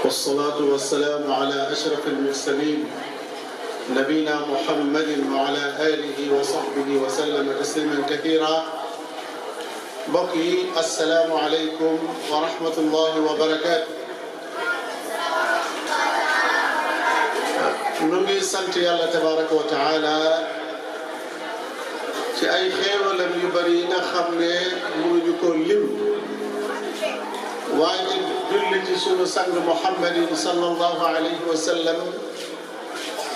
والصلاة والسلام على أشرف المرسلين نبينا محمد وعلى آله وصحبه وسلم تسليما كثيرا. بقي السلام عليكم ورحمة الله وبركاته. نبي سنت يالله تبارك وتعالى ci ay xéewalam yu bari yi nga xam ne mënuñu ko lim waaye julli ci sunu sang muhammadin sallallahu alayhi wa sallam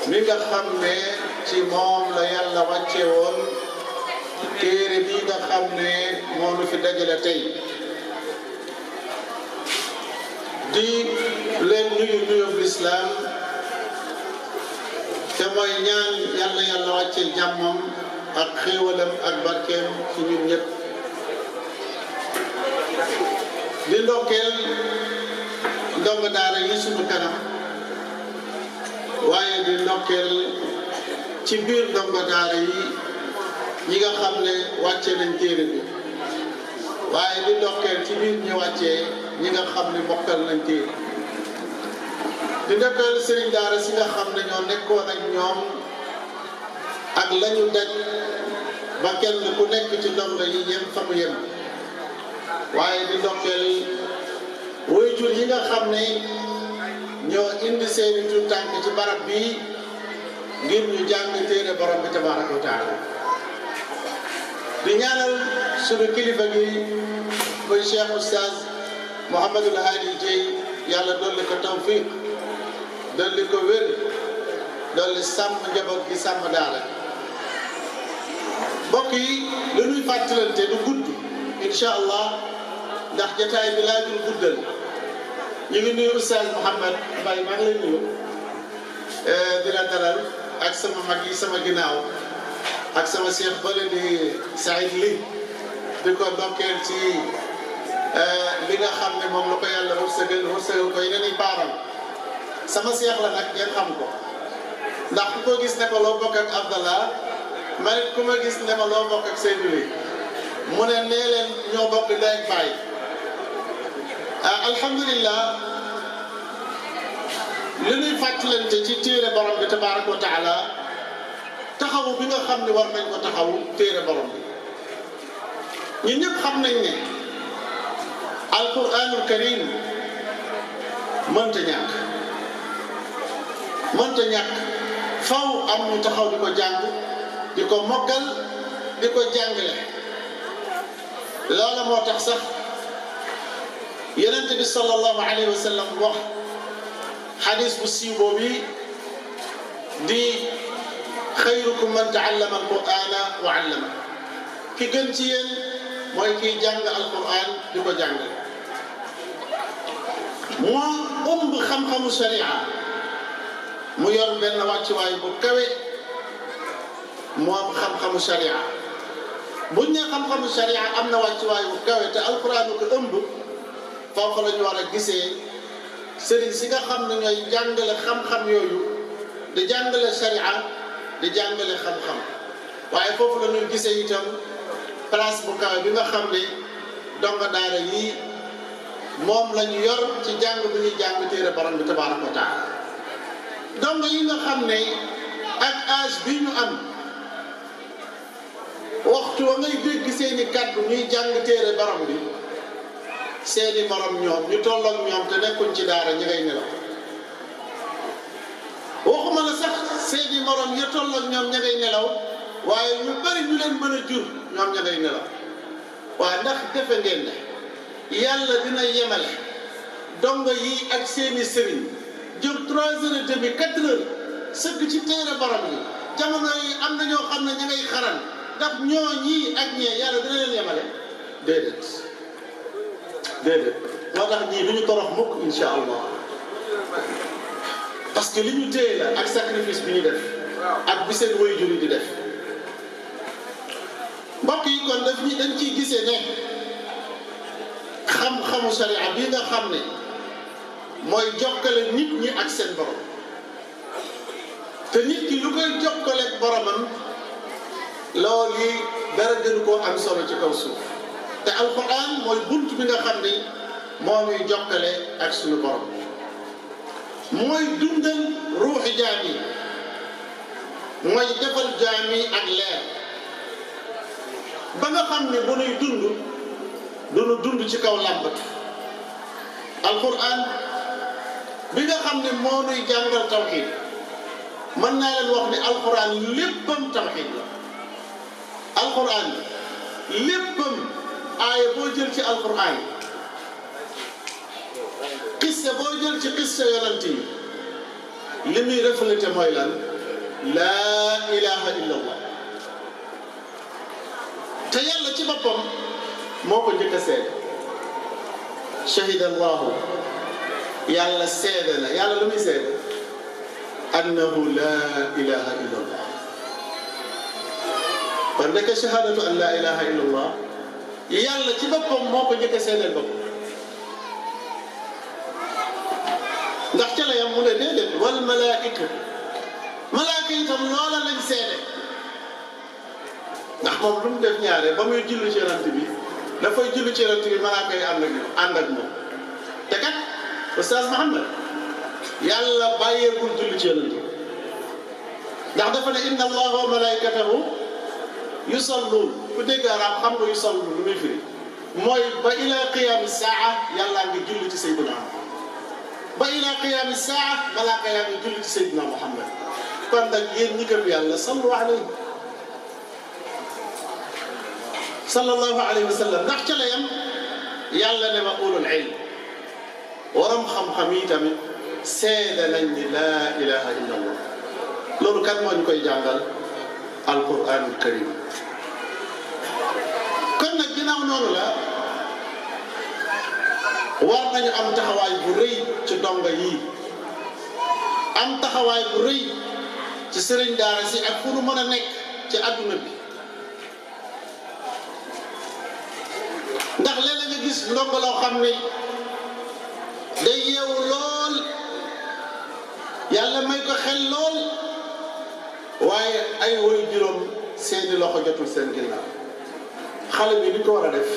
mi nga xam ne ci moom la yàlla wàcce woon téere bi nga xam ne moo nu fi dajale tey di leen nuyu nuyub lislaam te mooy ñaan yàlla wàcce jàmmam ak xéewalam ak barkeem ci ñun ñëpp di ndokkeel ndongo daara yi sunu kanam waaye di ndokkeel ci biir ndongo daara yi ñi nga xam ne wàcce nañ téere bi waaye di ndokkeel ci biir ñi wàccee ñi nga xam ne mokkal nañ téere di ndokkeel sëriñ daara si nga xam ne ñoo nekkoon ak ñoom ak lañu daj ba kenn ku nekk ci ndongo yi yem fa mu yem waaye di ndokkeel waajur yi nga xam ne ñoo indi seeni tuut tànk ci barab bi ngir ñu jàng téere borom bi tabaraka wa taala di ñaanal sunu kilifa gi muy Cheikh Oustaz Mouhamadul Hadi Dieye yàlla dolli ko tawfiq dolli ko wér dolli sàmm njaboot gi sàmm daara mbokk yi lu ñuy fàttalante du gudd incha allah ndax jotaay bi laajul guddal ñu ngi nuyu Oustaz Mouhamad Mbaye maa ngi lay nuyu di la dalal ak sama mag yi sama ginnaaw ak sama cheikh bële di Saïd Ly di ko ndokkeel ci li nga xam ne moom la ko yàlla wërsëgal ko yeneen i baaram sama cheikh la nag ngeen xam ko ndax ku ko gis ne ko loo bokk ak Abdallah man it ku ma gis ne ma loo bokk ak Seydou Ly mu ne nee leen ñoo bokk ndey ak baay alhamdulillah li ñuy fàttalante ci téere borom bi tabaraka wa taala taxawu bi nga xam ne war nañ ko taxawu téere borom bi ñun ñëpp xam nañ ne alquranul karim mënta ñàkk faw am ñu taxaw di ko jàng di ko mokkal di ko jàngale loola moo tax sax yonent bi sallallahu alayhi wa sallam wax xadis bu siiw boobu di xayrukum man taallama alqur'ana wa allama ki gën ci yéen mooy kiy jàng alqur'an di ko jàngale moo ëmb xam-xamu sharia mu yor benn wàccuwaay bu kawe moom xam-xamu sharia buñ ne xam-xamu sharia am na wàccuwaay bu kawe te alquran ko ëmb foofu la ñu war a gisee sëriñ si nga xam ne ñooy jàngale xam-xam yooyu di jàngale sharia di jàngale xam-xam waaye foofu la ñuy gisee itam place bu kawe bi nga xam ne donga daara yi moom la ñu yor ci jàng bu ñuy jàng téere borom bi tabaraka wa taala donga yi nga xam ne ak âge bi ñu am waxtu wa ngay dégg seeni kàddu ñuy jàng téere borom bi seeni morom ñoom ñu tolloog ñoom te nekkuñ ci daara ñi ngay nelaw waxuma la sax seeni morom ya tolloog ñoom ña ngay nelaw waaye ñu bari ñu leen mën a jur ñoom ña ngay nelaw waaye ndax defe ngeen ne yàlla dina yemale dongo yi ak seeni sëriñ jël 3h30 4h sëgg ci téere borom bi jamono yi am na ñoo xam ne ña ngay xaran ndax ñoo ñii ak ñee yàlla dina leen yemale déedéet moo tax ñii du ñu torox mukk insha allah parce que li ñu téye la ak sacrifice bi ñu def ak bi seen waajur yi di def mbokk yi kon dañ ciy gisee ne xam-xamu sharia bii nga xam ne mooy jokkale nit ñi ak seen borom te nit ki lu koy jokkale ak boromam loolu yi dara gën koo am solo ci kaw suuf te alquran mooy bunt bi nga xam ne moo ñuy jokkale ak suñu borom mooy dundal ruuxi jaam yi mooy defal jaam yi ak leer ba nga xam ne bu nuy dund duñu dund ci kaw làmbat alquran bi nga xam ne moo nuy jàngal tawxiid mën naa leen wax ne alquran léppam tawxiid la alquran léppam aaya boo jël ci alquran qissa boo jël ci qissa yonent yi li muy reflété mooy lan laa ilaha illa allah te yàlla ci boppam moo ko njëkk a seede shahida allahu yàlla seede na yàlla lu muy seede annahu laa ilaha illa allah kon nekk shahadatu an laa ilaha illa allah yàlla ci boppam moo ko njëkk a seedeel boppam ndax ca la yam mu ne déedéet wal malaa'ika malaaka itam loola lañ seede ndax moom lu mu def ñaare ba muy julli ci yonent bi dafay julli ci yonent bi malaaka yi ànd ak moom te kat Oustaz Mouhamed yàlla bàyyeegul julli ci yonent bi ndax dafa ne inna allaha wa malaikatahu yusalluun ku dégg arab xam nga yusalluun lu muy firi mooy ba ila qiyaami saa yàllaa ngi julli ci Seydina ba ila qiyaami saa malaaka yaa ngi julli ci Seydina Muhammad kon nag yéen ñi gëm yàlla sallallahu alayhi wa sallam ndax ca la yam yàlla ne wa ulul ilm waram xam-xam yi tamit seede nañ ni laa ilaha illa allah loolu kan moo ñu koy jàngal alquranul karim kon nag ginnaaw noonu la war nañu am taxawaay bu rëy ci donga yi am taxawaay bu rëy ci sëriñ daara si ak fu nu mën a nekk ci àdduna bi ndax léeg-léeg nga gis ndongo loo xam ne day yeewu lool yàlla may ko xel lool waaye ay woy juróom seeni loxo jotul seen ginnaaw xale bi li ko war a def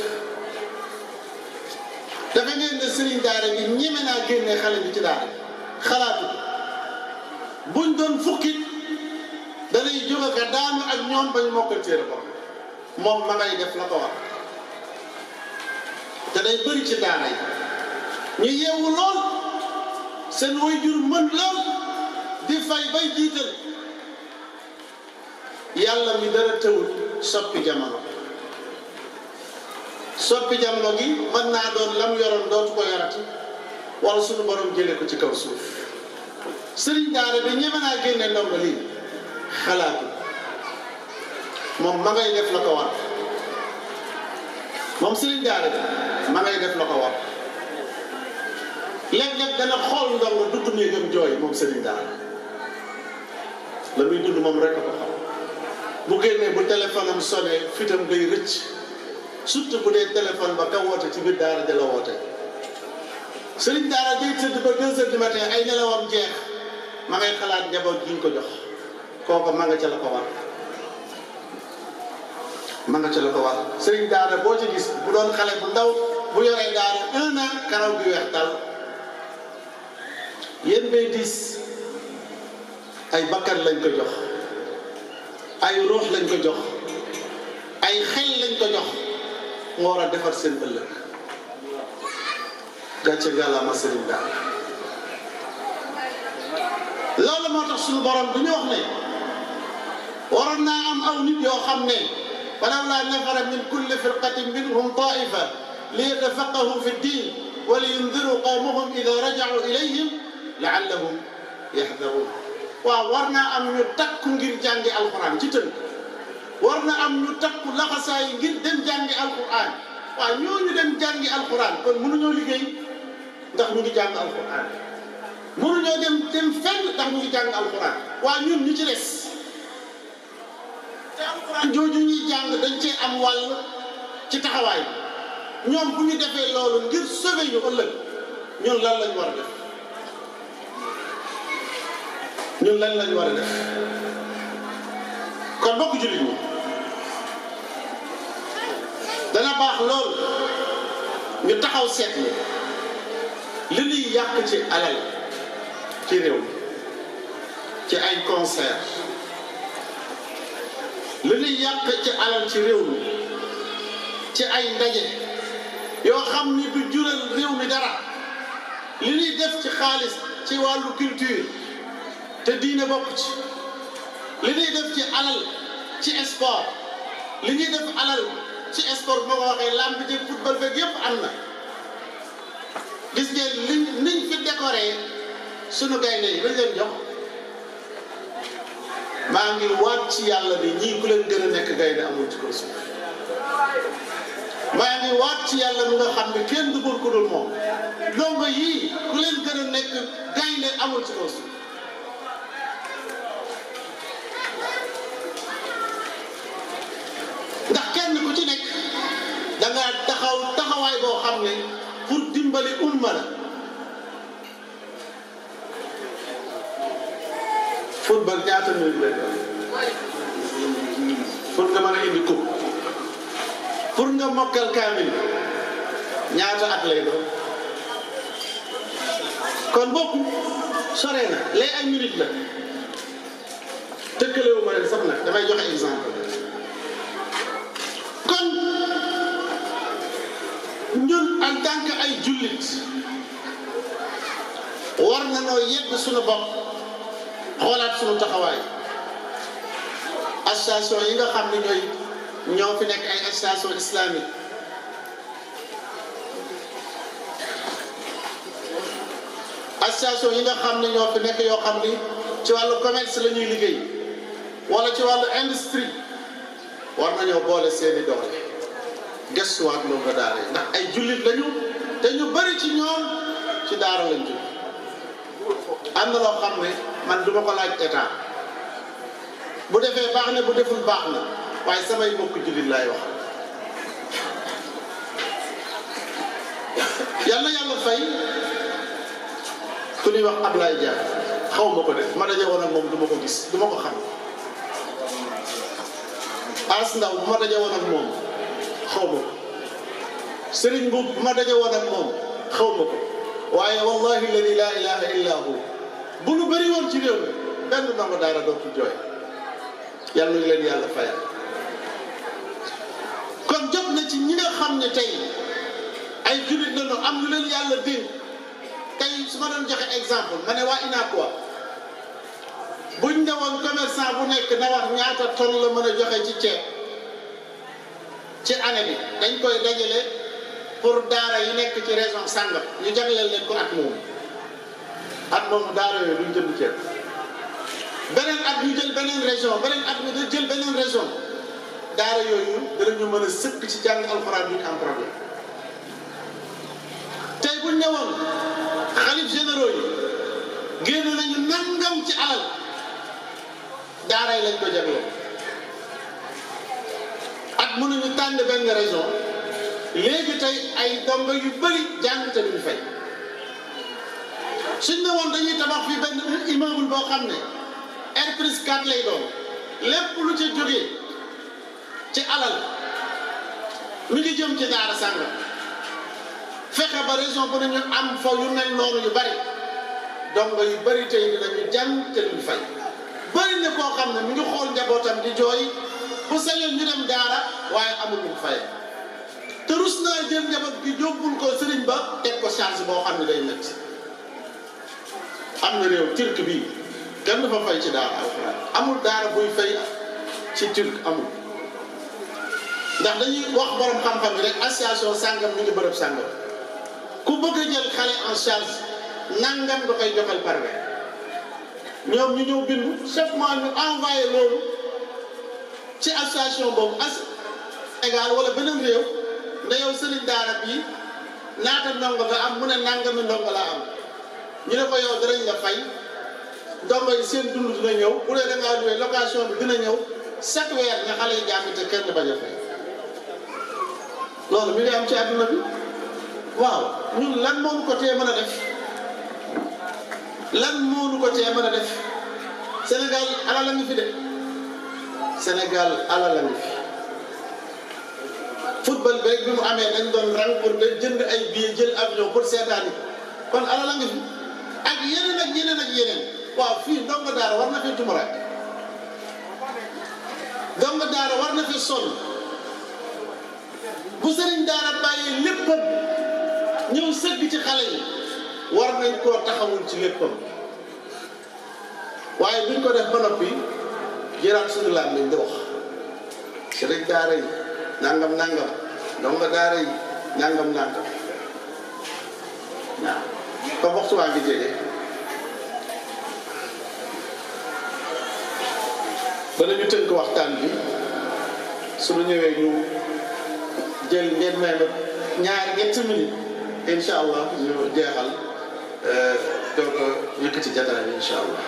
dafa ngeen ne sëriñ daara bi ñeme naa génne xale bi ci daara xalaatu buñ doon fukkit danay jóge ka daanu ak ñoom bañ mokkal téere ko moom ma ngay def la ko war te day bëri ci daara yi ñu yeewu lool seen waajur mën lool di fay bay jiital yàlla mi dara tëwul soppi jamono gi mën naa doon lam yoroon dootu ko yorati wala suñu borom jële ko ci kaw suuf sëriñ daara bi ñeme naa génne ndongo lii xalaatu moom ma ngay def la ko war moom sëriñ daara bi ma ngay def la ko war léeg-léeg dana xool ndongo dugg néegam jooy moom sëriñ daara la muy dund moom rek a ko xam bu génnee bu téléphone am sonné fitam day rëcc surtout bu dee téléphone ba ka woote ci biir daara ja la woote sëriñ daara day tëdd ba 2 heures du matin ay nelawam jeex ma ngay xalaat njaboot gi ñu ko jox kooku ma nga ca la ko war ma nga ca la ko war sëriñ daara boo ci gis bu doon xale bu ndaw bu yoree daara 1 an karaw gi weex tal yéen bay diis ay bakkan lañ ko jox ay ruux lañ ko jox ay xel lañ ko jox mu war a defar seen ëllëg gàcce gàllaama sëriñ daara loolu moo tax suñu borom bi ñu wax ne waroon naa am aw nit yoo xam ne falawlaa nafara min kulli firqatin minhum taifa liyatafaqahu fi ddin wa liyundiru qawmahum ida raja'u ilayhim laallahum yaxdaruun waaw war naa am ñu takku ngir jàngi alquran ci tënk war na am ñu takku laxasaay ngir dem jàngi alquran waaw ñooñu dem jàngi alquran kon mënuñoo liggéey ndax ñu ngi jàng alquran mënuñoo dem fenn ndax ñu ngi jàng alquran waaw ñun ñu ci des te alquran jooju ñuy jàng dañ cee am wàll ci taxawaay ñoom bu ñu defee loolu ngir sauver ñu ëllëg ñun lan lañ war a def ñun lan lañ war a def kon bokk jullit ñi dana baax lool ñu taxaw seetlu li ñuy yàq ci alal ci réew mi ci ay concert li ñuy yàq ci alal ci réew mi ci ay ndaje yoo xam ni du jural réew mi dara li ñuy def ci xaalis ci wàllu culture te diine bokk ci li ñuy def ci alal ci sport li ñuy def alal ci sport moo ko waxee lamb ji football beeg yëpp am na gis ngeen niñ fi décoré sunu gaynde yi dañ leen jox maa ngi waat ci yàlla ni ñii ku leen gën a nekk gaynde amul ci kaw suuf maa ngi waat ci yàlla mi nga xam ne kenn du ko dul moom ndongo yii ku leen gën a nekk gaynde amul ci kaw suuf ndax kenn ku ci nekk da nga taxaw taxawaay boo xam ne pour dimbali umma la football ñaata minute lay doon pour nga mën a indi coupe pour nga mokkal kaamil ñaata at lay doon kon bokku sore na lay ay minute la tëkkalewu ma leen sax nag damay joxe exemple kon ñun en tant que ay jullit war na noo yedd suñu bopp xoolaat suñu taxawaay association yi nga xam ne ñoo fi nekk ay association islamique association yi nga xam ne ñoo fi nekk yoo xam ni ci wàllu commerce la ñuy liggéey wala ci wàllu industrie war nañoo boole seeni doole gëstuwaat loolu daara yi ndax ay jullit lañu te ñu bari ci ñoom ci daara lañ jóg am na loo xam ne man duma ko laaj état bu defee baax na bu deful baax na waaye samay mbokk jullit laay wax yàlla fay ku ñuy wax Ablaye Dia xaw ma ko def ma daje woon ak moom du ma ko gis du ma ko xam As Ndaw bu ma daje woon ak moom xaw ma ko Serigne Mbuub bu ma daje woon ak moom xaw ma ko waaye wallahi alladi laa ilaha illa hu bu lu bëri woon ci réew mi benn ndongo daara dootul jooy yàlla nañu leen yàlla fayal kon jot na ci ñi nga xam ne tey ay jullit lañu am lu leen yàlla dénk tey su ma doon joxe exemple ma ne waa UNACOIS buñ ne woon commerçant bu nekk na wax ñaata tonne la mën a joxe ci ceeb ci année bi dañ koy dajale pour daara yi nekk ci région sàngam ñu jagleel leen ko at moomu daara yooyu duñ jënd ceeb beneen at ñu jël beneen région beneen at ñu jël beneen région daara yooyu danañu mën a sëkk ci jàng alxuraan duñu am problème tey buñ ne woon xalif généraux yi génn nañu nangam ci alal daara yi lañ ko jagleel at mënuñu tànn benn région léegi tey ay dongo yu bëri jàng te duñ fay suñ ne woon dañuy tabax fi benn immeuble boo xam ne R+4 lay doon lépp lu ca jógee ci alal mi ngi jëm ci daara sàngam fexe ba région bu nañu am fa yu mel noonu yu bëri dongo yu bëri tey dinañu jàng te duñ fay bëri na koo xam ne mi ngi xool njabootam di jooy bu sañoon ñu dem daara waaye amul lu fay te rus naa jël njaboot gi yóbbul ko sëriñ ba teg ko charge boo xam ne day métti am na réew turc bii kenn du fa fay ci daara alxuraan amul daara buy fay ci turc amul ndax dañuy wax borom xam-xam yi rek association sàngam ñu ngi bërëb sàngam ku bëgg a jël xale en charge nangam nga koy joxal par weer ñoom ñu ñëw bindu chaque mois ñu envoyé loolu ci association boobu égal wala beneen réew nda yow sëriñ daara bii naata ndongo nga am mu ne nangami ndongo laa am ñu ne ko yow danañ la fay ndongo yi seen dund dina ñëw bu dee da ngaa luwee location bi dina ñëw chaque weer nga xale yi jàng te kenn bañ a fay loolu mi ngi am ci àdduna bi waaw ñun lan moo ñu ko tee mën a def lan moo ñu ko tee mën a def Sénégal alal la ngi fi de Sénégal alal la ngi fi football bi rek bi mu amee dañ doon rang pour de jënd ay billets jël avion pour seetaani kon alal la ngi fi ak yeneen ak yeneen ak yeneen waaw fii ndongo daara war na fee tumuraat ndongo daara war na fee sonn bu sëriñ daara bàyyee léppam ñëw sëgg ci xale yi war nañ koo taxawul ci léppam waaye duñ ko def ba noppi jëraat suñu làmmiñ di wax sëriñ daara yi nangam nangam ndongo daara yi nangam nangam waaw comme waxtu waa ngi jege bala ñu tënk waxtaan bi suñu ñëwee ñu jël ngeen may ma ñetti minutes incha allah ñu jeexal doog a yëkkati jataay bi incha allah